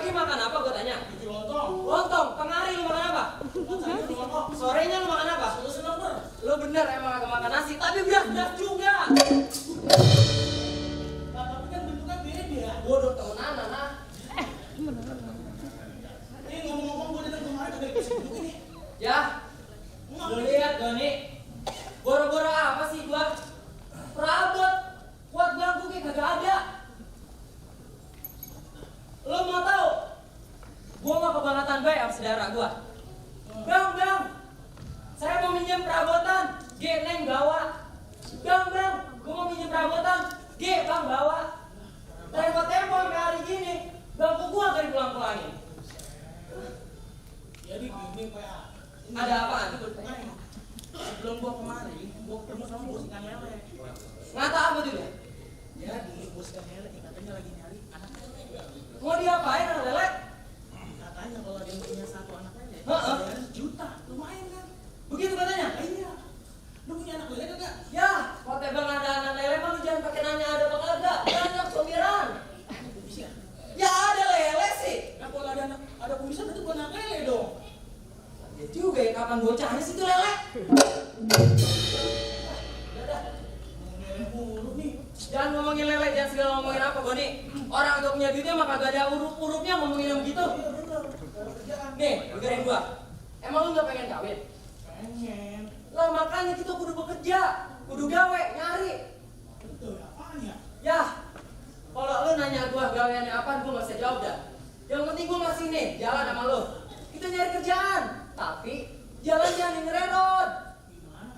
Pagi makan apa gue tanya? Lontong. Lontong. Tengah hari lu makan apa? Sorenya lu makan apa? Lu bener emang agak makan nasi, tapi beras juga. Tapi kan bentuknya beda. Bodoh temenan, Nana. Ini ngomong-ngomong gue datang kemarin kagak dikasih bentuk ini. Ya, lu lihat Doni. Boro-boro apa sih gua? Perabot, kuat bangku kayak kagak ada. Lu mau tahu? Gua mau kebangetan baik sama saudara gua. Bang, saya mau minjem perabotan. G, Neng bawa. Bang, gua mau minjem perabotan. G, Bang bawa. Tempo-tempo sampai hari gini, bangku gua gak dipulang-pulangin. Jadi gini Pak. Ada apaan? Sebelum gua kemarin, gua ketemu sama bos ikan lele. Ngata apa juga? Jadi bos ikan lele katanya lagi nyari anak lele. Mau diapain anak lele? Katanya kalau dia punya satu anak lele, Heeh. bayaran sejuta, lumayan kan? Begitu katanya? Iya. Lu punya anak lele kagak? Ya, kalau bang ada anak lele mah lu jangan pakai nanya ada apa kagak. Banyak pemiran. Bisa. Ya ada lele sih. Nah kalau ada kumisan itu bukan anak lele dong. Ya juga ya kapan bocahnya sih itu lele. Lele mulu nih. Jangan ngomongin lele, jangan segala ngomongin apa Boni. Orang udah punya duitnya mah kagak ada urup-urupnya ngomongin yang begitu. Iya bener. Kerjaan. Nih, dengerin gua. Emang lu gak pengen kawin? Pengen. Lah makanya kita kudu bekerja, kudu gawe, nyari. Betul, apaan ya? Ya, kalau lu nanya gua gaweannya apaan, gua gak bisa jawab dah. Yang penting gua masih nih, jalan sama lu. Kita nyari kerjaan, tapi jalan jangan ngererot. Gimana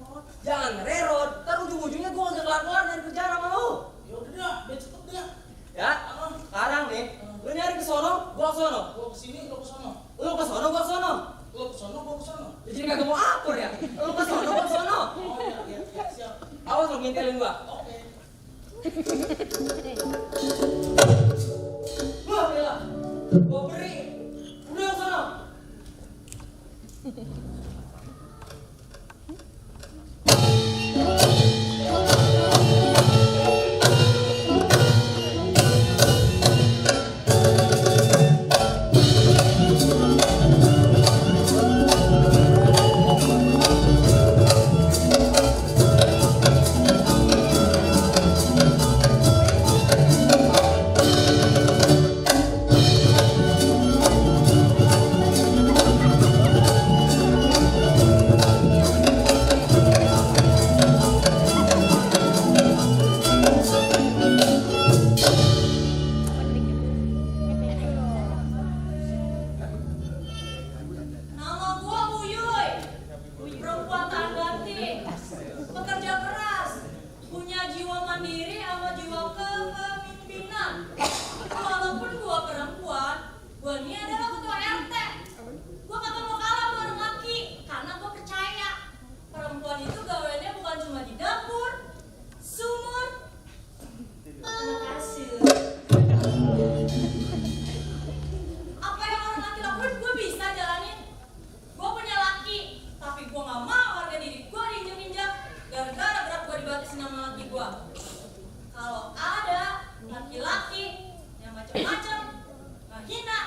Rod? Jangan ngererot, ntar ujung-ujungnya gua gak kelar-kelar nyari kerjaan sama lu. Ya udah dah, biar cepet dah. Ya, sekarang nih, lu nyari ke sono, gua ke sono. Gua kesini, lu kesana. Lu ke sono, gua ke sono. Lu kesana, gua kesana. Jadi kagak mau akur ya. Lu ke sono, gua ke sono. Oh iya, siap. Awas lu ngintilin gua. Oke. Wah, gila. Gua beri. Udah ke sono. Nama gua Uyuy, perempuan tahan banting, pekerja keras, punya jiwa mandiri sama jiwa kepemimpinan. Walaupun gua perempuan, gua ini adalah ketua RT. Gua kagak mau kalah bareng laki, karena gua percaya perempuan itu gawainnya bukan cuma di dapur, sumur, sama kasur. Apa yang orang laki lakuin gue bisa jalanin. Gue punya laki, tapi gue gak mau harga diri gue diinjak-injak gara-gara berat gue dibatasin sama laki gue. Kalau ada laki-laki yang macam-macam ngehina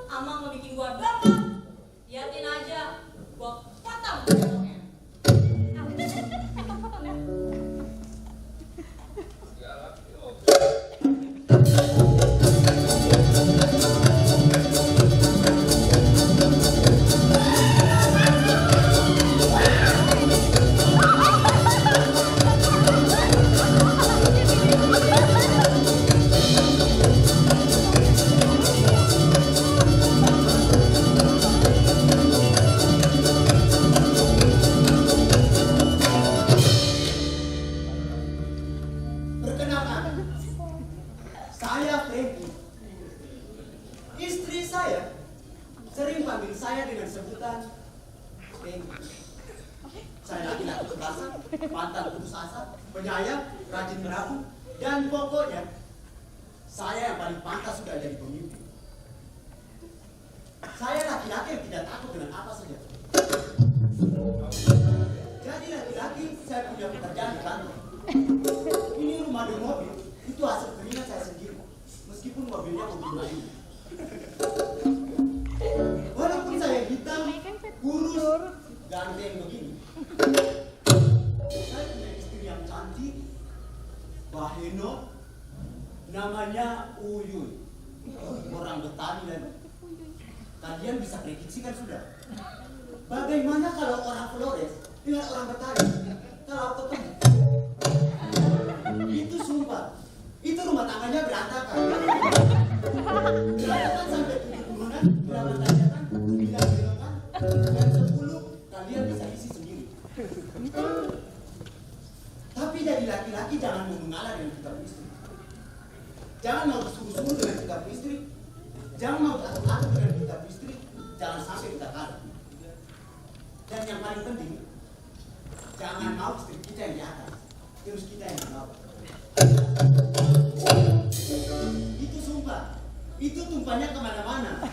ama mau bikin gue doang, liatin aja gue potong potongnya. Perkenalkan, saya Franky. Istri saya sering panggil saya dengan sebutan Franky. Saya laki-laki perasa, pantang putus asa, penyayang, rajin meramu, dan pokoknya saya yang paling pantas sudah jadi pemimpin. Saya laki-laki yang tidak takut dengan apa saja. Jadi laki-laki saya punya pekerjaan di kantor. Ini rumah dan mobil, itu hasil keringat saya sendiri. Meskipun mobilnya mobil lain. bertani dan kalian bisa prediksikan sudah. Bagaimana kalau orang Flores dengan orang bertani kalau ketemu? Itu sumpah, itu rumah tangganya berantakan. Berantakan sampai 7 turunan, berapa tanjakan, 9 belokan, dan 10 kalian bisa isi sendiri. Tapi jadi laki-laki jangan mau mengalah dengan kita istri. Jangan mau suruh-suruh dengan kita istri. Jangan mau atur-atur dengan kita istri. Jangan sampai kita kalah. Dan yang paling penting, jangan mau istri kita yang di atas, terus kita yang di bawah. Itu sumpah, itu tumpahnya kemana-mana.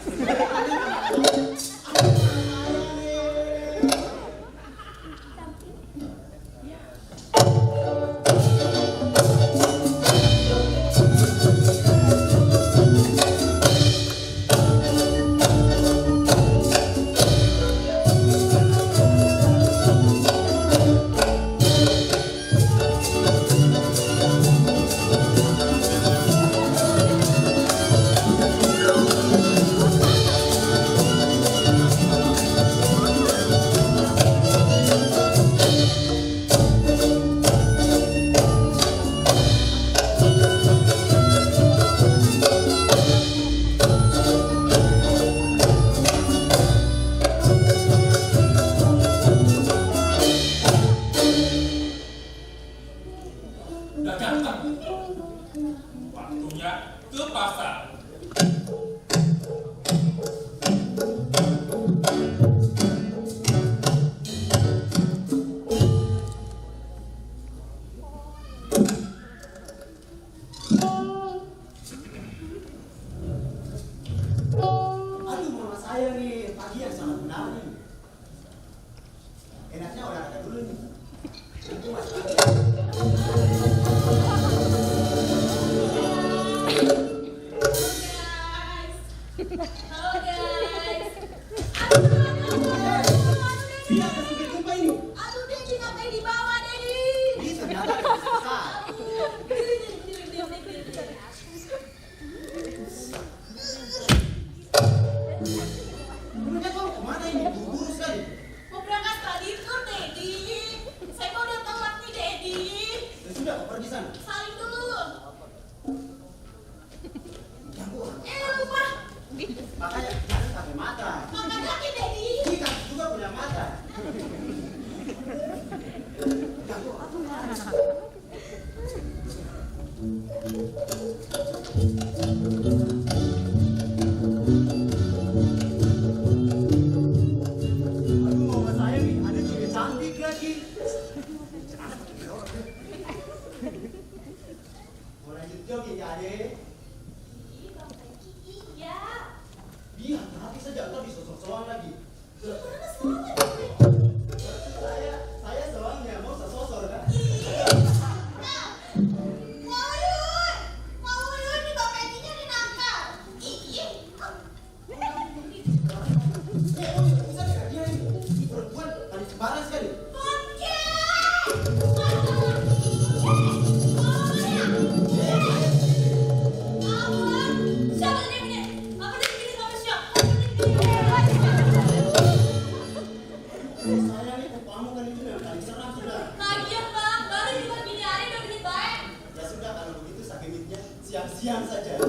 Siang-siang saja.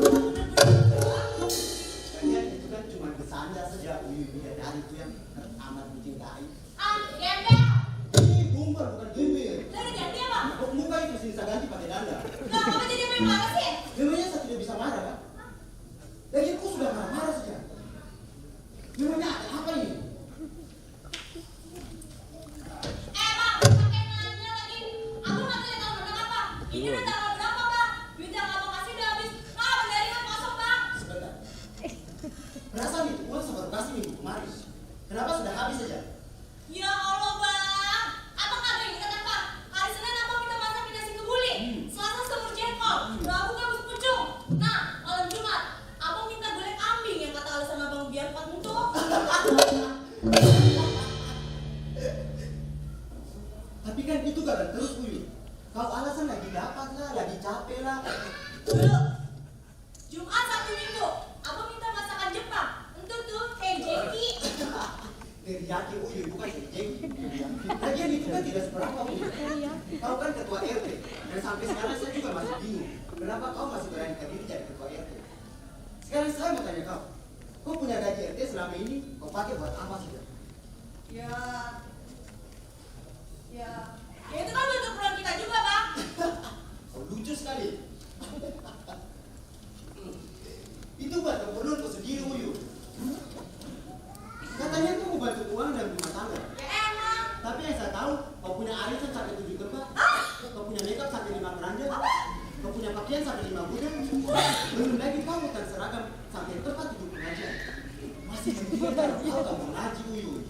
Kalian itu kan cuma bersandar saja, bidadari itu yang amat mencintai. Gembel. Ini gumbal bukan gembel. Lalu ganti apa? Muka itu sini saya ganti pakai danda. Nah, apa jadi main marah sih? Memangnya saya tidak bisa marah kan? Lagi aku sudah marah-marah saja. Memangnya ada apa ini? Bang, pakai nanya lagi. Aku nggak tahu tanggal menang apa. Ini udah tanggal berapa, Bang? Duit yang abang kasih udah habis. Ah, bendarinya kosong, Bang. Sebentar. Perasaan itu uang saya baru kasih minggu kemarin. Kenapa sudah habis saja? Ya Allah, Bang. Abang kagak ingat apa? Hari Senin abang minta masak di nasi kebuli. Selasa semur jengkol. Rabu gabus pucung. Nah, malam Jumat abang minta gulai kambing yang kata alasan abang biar kuat untuk. Tapi kan itu gak ada terus Uyun. Kau alasan lagi dapat lah, lagi capek lah. Dulu Jumat Sabtu Minggu abang minta masak tidak seberapa Uyuy. Kau kan ketua RT, dan sampai sekarang saya juga masih bingung. Kenapa kau masih berani diri jadi ketua RT? Sekarang saya mau tanya kau punya gaji RT selama ini, kau pakai buat apa sih? Ya itu kan untuk keperluan kita juga, Bang. Kau lucu sekali. Itu buat keperluan kau sendiri, Uyuy. Katanya kau mau bantu uang dan rumah tangga. Ya emang. Tapi yang saya tahu, kau punya arisan sampai 7 tempat. Kau punya makeup sampai 5 keranjang. Kau punya pakaian sampai 5 gudang. Belum lagi kau hutan seragam sampai tempat tidur pengajian. Masih sendiri kau tak mau ngaji, Uyuy.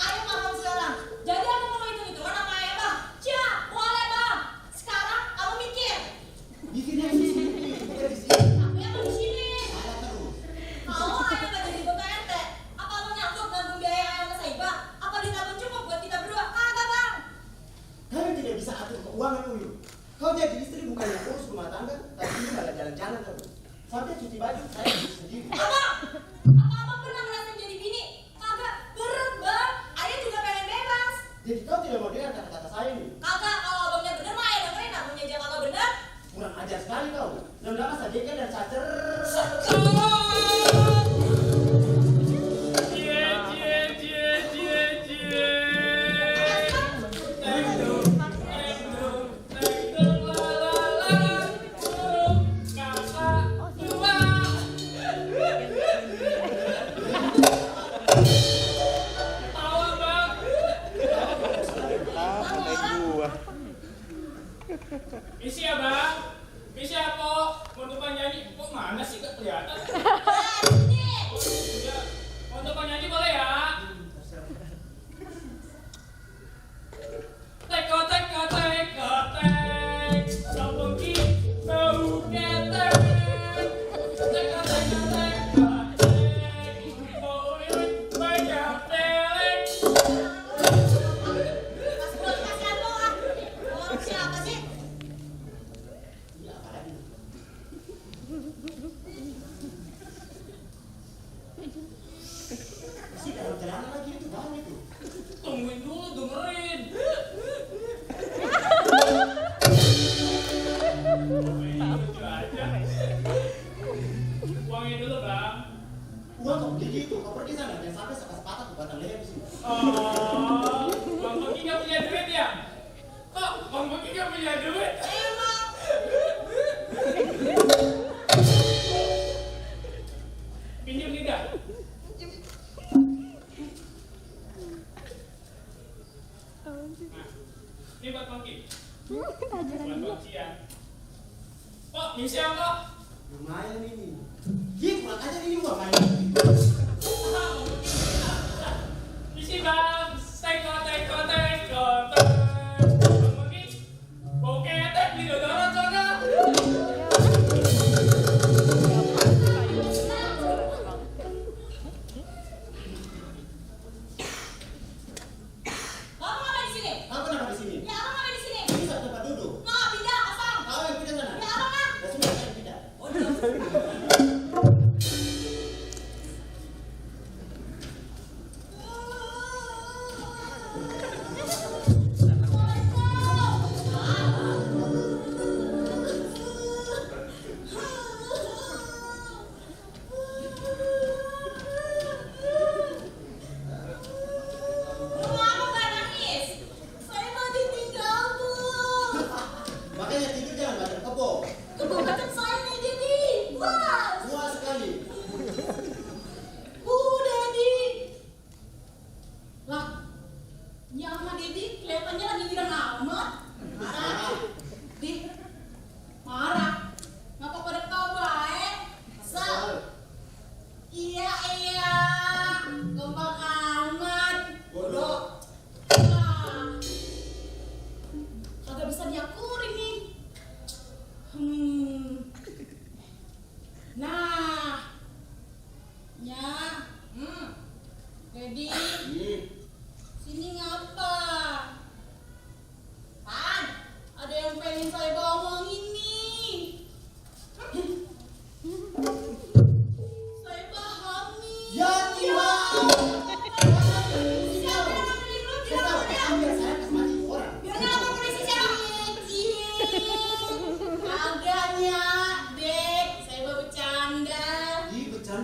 Ayo paham sekarang. Jadi aku mau hitung-hitungan sama ayah, Bang. Cia, boleh, Bang. Sekarang kamu mikir. Bikinnya di sini, Uyuy, bukan di sini. Tapi emang di sini. Salah terus. Kalau ayah nggak jadi ketua RT, apa lo nyangkut nanggung biaya ayah sama Saibah? Apa ditabung cukup buat kita berdua? Kagak, Bang. Kalian tidak bisa atur keuangan, Uyuy. Kau jadi istri bukan yang urus rumah tangga, tapi ini malah jalan-jalan terus. Sampai cuci baju, saya cuci sendiri. Abang pernah ngerasain jadi bini? Kagak, berat, Bang. Ayah juga pengen bebas. Jadi kau tidak mau dengar kata-kata saya nih. Kagak, kalau abangnya bener mah ayah dengerin. Abangnya aja kagak bener. Kurang ajar sekali kau. Nama Sadeka dan Sacer. Misi ya bang, misi apa? Mau depan nyanyi, kok mana sih gak kelihatan? Ya, mau depan nyanyi boleh ya? Teko teko teko tek, kampung kita bau ketek. Teko teko teko tek, bau irit banyak telek. Kasihan lo ah. Orang siapa sih? Masih dalam celana lagi itu banget itu. Tungguin dulu, dengerin. Lucu aja. Uangnya dulu bang. Uang kau beli gitu, kau pergi sana dan sampai sepatah ke batang leher di sini. Oh, Bang Bogi gak punya duit ya? Kok Bang Bogi gak punya duit? Emang. Pinjam tidak? Nah, ini buat Bogi. Buat Bogian. Kok, misi apa? Lumayan ini. Ih, kurang ajar ini uang main. Misi bang, teko teko teko tek. Bang Bogi, bau ketek di dodoran sana. Kamu ngapain di sini? Kau kenapa di sini? Ya abang ngapain di sini? Ini satu tempat duduk. Nah, pindah, asal. Kau yang pindah sana. Ya abang lah. Ya sudah, saya pindah. Oh, dia.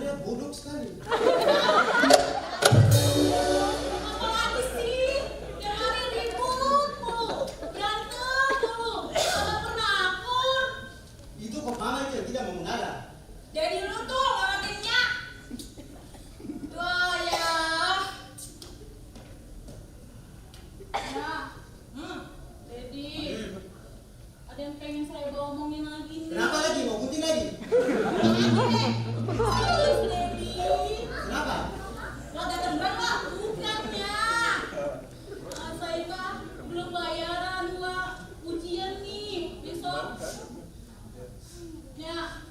Anda bodoh sekali. Apalagi sih? Yang hari ribut mulu, berantem mulu, nggak pernah akur. Itu kok mama yang tidak mau mengalah. Jadi lu tuh ngelatinnya. Wah ya. Ya, Dedi. Ada yang pengen saya omongin lagi nih. Kenapa lagi? Mau gunting lagi? Please, Dedi. Kenapa? Roda terbang lah, bukannya. Saya mah belum bayaran buat ujian nih besok. Ya,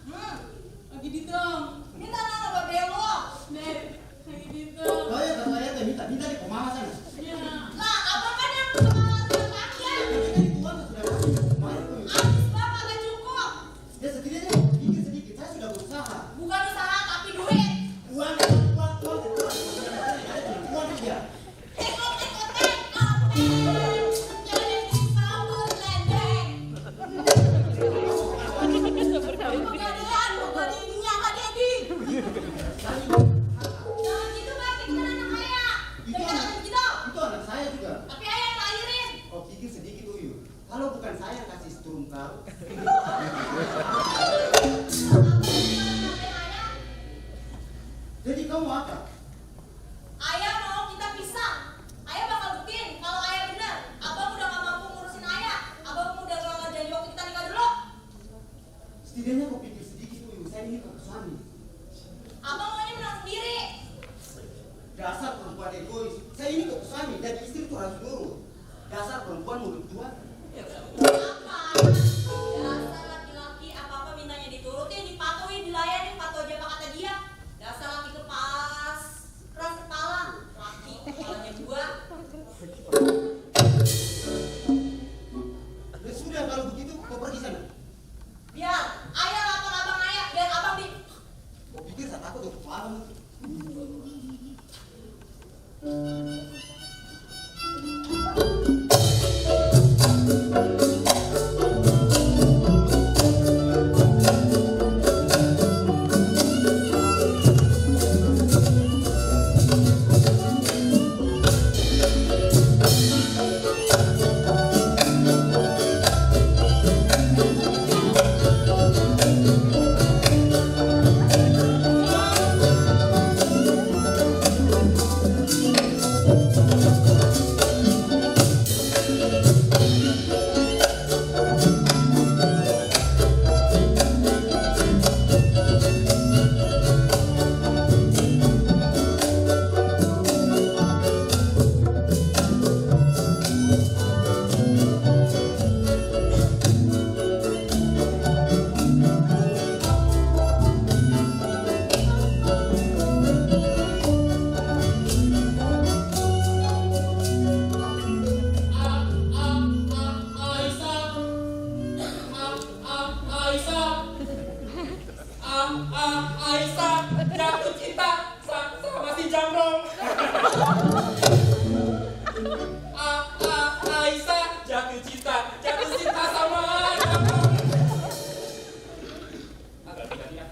lagi ditem. Minta nama babe lo. Nih, lagi ditem. Oh ya, kalau saya minta di pemama sana. Ya. Lah, abang kan yang kepala kaki. Tapi kan itu uang sudah kasih kemarin tuh. Habis bang, kagak cukup. Ya setidaknya sedikit. Saya sudah berusaha. Bukan usaha tapi duit. Uang aja. Tengok. Jangan disambut ledeng. Pengadilan, bukan ininya Kak Dedi. Jangan gitu bang, kita kan anak kaya. Jangan gitu. Itu anak saya juga. Tapi ayah yang lahirin. Oh, pikir sedikit Uyu. Kalau bukan saya yang kasih seturun kau. Jadi kamu apa? Ayah mau kita pisah. Ayah bakal buktiin kalau ayah benar. Abang udah gak mampu ngurusin ayah. Abang udah gak ngerjain waktu kita nikah dulu. Setidaknya kau pikir sedikit Uyu. Saya ini kok suami. Abang maunya menang sendiri. Dasar perempuan egois. Saya ini kok suami dan istri itu harus nurut. Dasar perempuan mulut tua. Apa? Dasar laki-laki apa-apa mintanya diturutin, dipatuhin, dilayanin, patuh aja apa kata dia. Dasar laki keras kepala. Laki kepalanya dua. Ya sudah kalau begitu kau pergi sana. Biar ayah lapor abang ayah, biar abang di. Kau pikir saya takut untuk abang? Aisyah jatuh cinta sama si Jamrong. Aisyah jatuh cinta sama Jamrong. Agak tidak dia.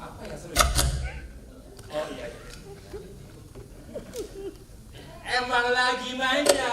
Apa ya seru? Oh iya. Emang lagi manja.